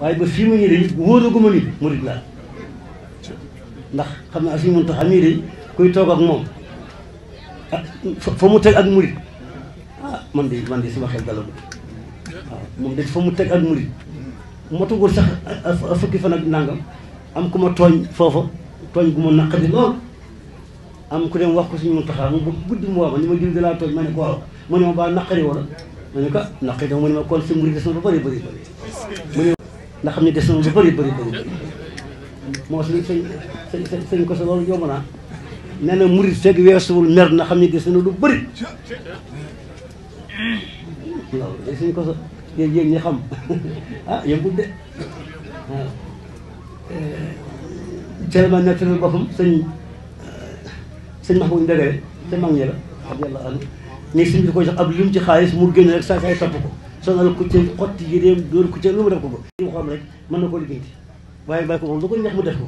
waaye ba fii mu ñëw de wóoraguma ni murid laa ndax xam naa suñu Muntaxa mii de kuy toog ak moom ah fa mu teg ak murid ah man de sama xel dalagu waaw moom de fa mu teg ak murid motugul sax fukki fan ak nangam am ku ma tooñ foofa tooñ gu ma naqadi lool am ku dem wax ko suñu Muntaxa mu guddi mu wax ma ni ma diw de laa tooñ ma ne ko waaw mu ne ma ba naqari wala ma ne ko naqari dama mu ne ma kon sa murid des na lu bëri bëri bëri mu ne ndax xam ne des na lu bëri bëri bëri moo sëñ ko sa loolu yomb naa nee na murid fekk weesuwul mer na xam ne des na lu bëri waaw sëñ ko sa yéeg ñi xam ah yëmbul de waaw Thielma nettali boppam sëñ Mahmoud Ndegere te mag ñi la radiyallahu anhu nii suñ bi ko jox ab lim ci xaalis mu génn rek saa topp ko sonal ku ci xotti yéreem dóor ku ci lu mu def ko ko mu xam rek mën na koo liggéeyanti waaye bàyyi ko moom lu ko ñax mu def ko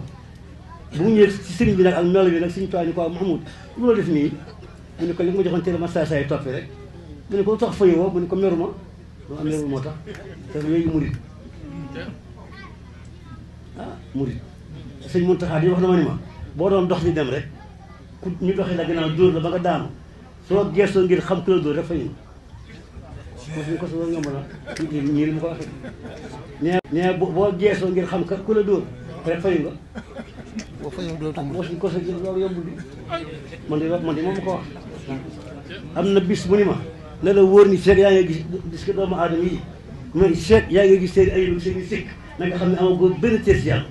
bu mu ñëwee ci sëriñ bi nag ak melo bi nag suñu toit ni ko Mahmoud lu la def nii mu ne ko li ma joxoon Thielma saa topp rek mu ne ko lu tax fayu woo mu ne ko meruma lu am merul moo tax te yooyu murid ah murid sëñ Muntaxa di wax na ma ni ma boo doon dox di dem rek ku ñu doxee la gannaaw dóor la ba nga daanu soo geesoo ngir xam ku la dóor rek fayu moo suñu ko sa loolu yomb na ñii li mu ko waxee nee boo geesoo ngir xam ku la dóor rek fayu nga boo fayoo dootul moo suñu ko sa loolu yombul bi man de moom ko wax am na bis mu ni ma ne la wóor ni seet yaa ngi gis ko doomu aadama yi mooy seet yaa ngi gis seen ayib seen i sikk na nga xam ne amagoo benn tees yàlla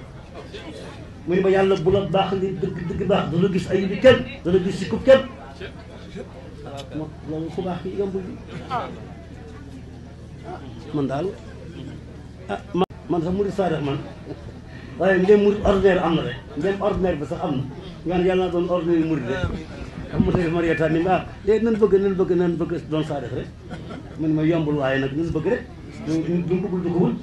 mu ni ma yàlla bu la baax li dëgg baax du la gis ayib bi kenn du la gis sikkub kenn waaw loolu ku baax ki yombul bi man daal man sax murid saadax man waaye ndem murid ordinaire am na rek ndem ordinaire bi sax am na nga ne yàlla naa doon ordinaire murid rek am ma tey mariata ni ma léegi nan bëgg doon saadax rek man ma yombul waaye nag nan bëgg rek du bëggul du ko wul